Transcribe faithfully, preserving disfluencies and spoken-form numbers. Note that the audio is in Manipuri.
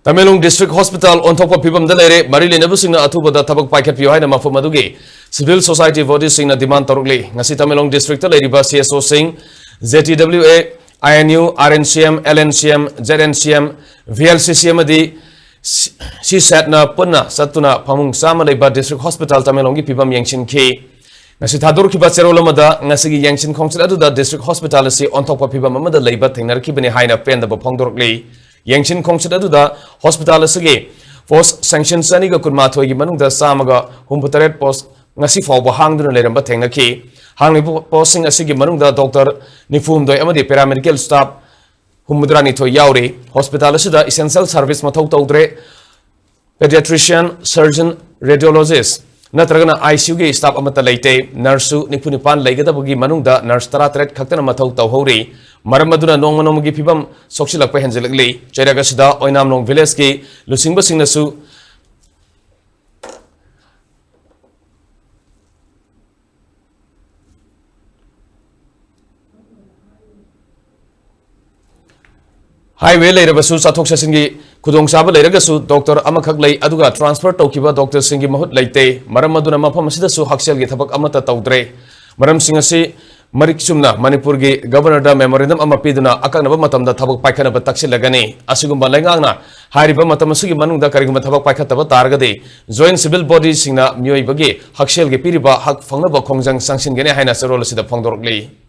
ꯇꯃꯦꯡꯂꯣꯡ ꯗꯤꯁꯇ꯭ꯔꯤꯛ ꯍꯣꯁꯄꯤꯇꯥꯜ ꯑꯣꯟꯊꯣꯛꯄ ꯐꯤꯕꯝꯗ ꯂꯩꯔꯦ꯫ ꯃꯔꯤ ꯂꯩꯅꯕꯁꯤꯡꯅ ꯑꯊꯨꯕꯗ ꯊꯕꯛ ꯄꯥꯏꯈꯠꯄꯤꯌꯨ ꯍꯥꯏꯅ ꯃꯐꯝ ꯑꯗꯨꯒꯤ ꯁꯤꯚꯤꯜ ꯁꯣꯁꯥꯏꯇꯤ ꯕꯣꯗꯤꯁꯤꯡꯅ ꯗꯤꯃꯥꯟ ꯇꯧꯔꯛꯂꯤ꯫ ꯉꯁꯤ ꯇꯃꯦꯡꯂꯣꯡ ꯗꯤꯁꯇ꯭ꯔꯤꯛꯇ ꯂꯩꯔꯤꯕ ꯁꯤ ꯑꯦꯁ ꯑꯣꯁꯤꯡ, J T W A, I N U, R N C M, L N C M, Z N C M, V L C C ꯑꯃꯗꯤ ꯁꯤ, ꯁꯤ ꯁꯦꯠꯅ ꯄꯨꯟꯅ ꯆꯠꯇꯨꯅ ꯐꯃꯨꯡ ꯆꯥꯝꯃ ꯂꯩꯕ ꯗꯤꯁꯇ꯭ꯔꯤꯛ ꯍꯣꯁꯄꯤꯇꯥꯜ ꯇꯃꯦꯡꯂꯣꯡꯒꯤ ꯐꯤꯕꯝ ꯌꯦꯡꯁꯤꯟꯈꯤ꯫ ꯉꯁꯤ ꯊꯥꯗꯣꯔꯛꯈꯤꯕ ꯆꯦꯔꯣꯜ ꯑꯃꯗ ꯉꯁꯤꯒꯤ ꯌꯦꯡꯁꯤꯟ ꯈꯣꯡꯆꯠ ꯑꯗꯨꯗ ꯗꯤꯁꯇ꯭ꯔꯤꯛ ꯍꯣꯁꯄꯤꯇꯥꯜ ꯑꯁꯤ ꯑꯣꯟꯊꯣꯛꯄ ꯐꯤꯕꯝ ꯑꯃꯗ ꯂꯩꯕ ꯊꯦꯡꯅꯔꯛꯈꯤꯕꯅꯤ ꯍꯥꯏꯅ ꯄꯦꯟꯗꯕ ꯐꯣꯡꯗꯣꯔꯛꯂꯤ꯫ ꯌꯦꯡꯁꯤꯟ ꯈꯣꯡꯆꯠ ꯑꯗꯨꯗ ꯍꯣꯁꯄꯤꯇꯥꯜ ꯑꯁꯤꯒꯤ ꯄꯣꯁ ꯁꯦꯡꯁꯟ ꯆꯅꯤꯒ ꯀꯨꯟꯃꯥꯊꯣꯏꯒꯤ ꯃꯅꯨꯡꯗ ꯆꯥꯝꯃꯒ ꯍꯨꯝꯐꯨꯇꯔꯦꯠ ꯄꯣꯁ ꯉꯁꯤ ꯐꯥꯎꯕ ꯍꯥꯡꯗꯨꯅ ꯂꯩꯔꯝꯕ ꯊꯦꯡꯅꯈꯤ꯫ ꯍꯥꯡꯂꯤꯕ ꯄꯣꯁꯁꯤꯡ ꯑꯁꯤꯒꯤ ꯃꯅꯨꯡꯗ ꯗꯣꯛꯇꯔ ꯅꯤꯐꯨꯍꯨꯝꯗꯣꯏ ꯑꯃꯗꯤ ꯄꯦꯔꯥꯃꯦꯗꯤꯀꯦꯜ ꯁ꯭ꯇꯥꯐ ꯍꯨꯝꯐꯨꯇꯔꯥꯅꯤꯊꯣꯏ ꯌꯥꯎꯔꯤ꯫ ꯍꯣꯁꯄꯤꯇꯥꯜ ꯑꯁꯤꯗ ꯏꯁꯦꯟꯁꯤꯌꯦꯜ ꯁꯔꯚꯤꯁ ꯃꯊꯧ ꯇꯧꯗ꯭ꯔꯦ꯫ ꯄꯦꯗꯤꯌꯥꯇ꯭ꯔꯤꯁꯤꯌꯟ, ꯁꯔꯖꯟ, ꯔꯦꯗꯤꯑꯣꯂꯣꯖꯤꯁ ꯅꯠꯇ꯭ꯔꯒꯅ ꯑꯥꯏ ꯁꯤ ꯌꯨꯒꯤ ꯁ꯭ꯇꯥꯐ ꯑꯃꯠꯇ ꯂꯩꯇꯦ꯫ ꯅꯔꯁꯁꯨ ꯅꯤꯐꯨ ꯅꯤꯄꯥꯟ ꯂꯩꯒꯗꯕꯒꯤ ꯃꯅꯨꯡꯗ ꯅꯔꯁ ꯇꯔꯥꯇꯔꯦꯠ ꯈꯛꯇꯅ ꯃꯊꯧ ꯇꯧꯍꯧꯔꯤ꯫ ꯃꯔꯝ ꯑꯗꯨꯅ ꯅꯣꯡꯃ ꯅꯣꯡꯃꯒꯤ ꯐꯤꯕꯝ ꯁꯣꯛꯆꯤꯜꯂꯛꯄ ꯍꯦꯟꯖꯤꯜꯂꯛꯂꯤ꯫ ꯆꯩꯔꯛ ꯑꯁꯤꯗ ꯑꯣꯏꯅꯥꯝꯂꯣꯡ ꯚꯤꯂꯦꯖꯀꯤ ꯂꯨꯆꯤꯡꯕꯁꯤꯡꯅꯁꯨ ꯍꯥꯏꯋꯦ ꯂꯩꯔꯕꯁꯨ ꯆꯠꯊꯣꯛ ꯆꯠꯁꯤꯟꯒꯤ ꯈꯨꯗꯣꯡꯆꯥꯕ ꯂꯩꯔꯒꯁꯨ ꯗꯣꯛꯇꯔ ꯑꯃꯈꯛ ꯂꯩ, ꯑꯗꯨꯒ ꯇ꯭ꯔꯥꯟꯁꯐꯔ ꯇꯧꯈꯤꯕ ꯗꯣꯛꯇꯔꯁꯤꯡꯒꯤ ꯃꯍꯨꯠ ꯂꯩꯇꯦ꯫ ꯃꯔꯝ ꯑꯗꯨꯅ ꯃꯐꯝ ꯑꯁꯤꯗꯁꯨ ꯍꯛꯁꯦꯜꯒꯤ ꯊꯕꯛ ꯑꯃꯠꯇ ꯇꯧꯗ꯭ꯔꯦ꯫ ꯃꯔꯝꯁꯤꯡ ꯑꯁꯤ ꯃꯔꯤꯛ ꯆꯨꯝꯅ ꯃꯅꯤꯄꯨꯔꯒꯤ ꯒꯕꯔꯅꯔꯗ ꯃꯦꯃꯣꯔꯦꯟꯗꯝ ꯑꯃ ꯄꯤꯗꯨꯅ ꯑꯀꯛꯅꯕ ꯃꯇꯝꯗ ꯊꯕꯛ ꯄꯥꯏꯈꯠꯅꯕ ꯇꯛꯁꯤꯜꯂꯒꯅꯤ꯫ ꯑꯁꯤꯒꯨꯝꯕ ꯂꯩꯉꯥꯛꯅ ꯍꯥꯏꯔꯤꯕ ꯃꯇꯝ ꯑꯁꯤꯒꯤ ꯃꯅꯨꯡꯗ ꯀꯔꯤꯒꯨꯝꯕ ꯊꯕꯛ ꯄꯥꯏꯈꯠꯇꯕ ꯇꯥꯔꯒꯗꯤ ꯖꯣꯏꯟ ꯁꯤꯚꯤꯜ ꯕꯣꯗꯤꯁꯤꯡꯅ ꯃꯤꯑꯣꯏꯕꯒꯤ ꯍꯛꯁꯦꯜꯒꯤ ꯄꯤꯔꯤꯕ ꯍꯛ ꯐꯪꯅꯕ ꯈꯣꯡꯖꯪ ꯆꯪꯁꯤꯟꯒꯅꯤ ꯍꯥꯏꯅ ꯆꯦꯔꯣꯜ ꯑꯁꯤꯗ ꯐꯣꯡꯗꯣꯔꯛꯂꯤ꯫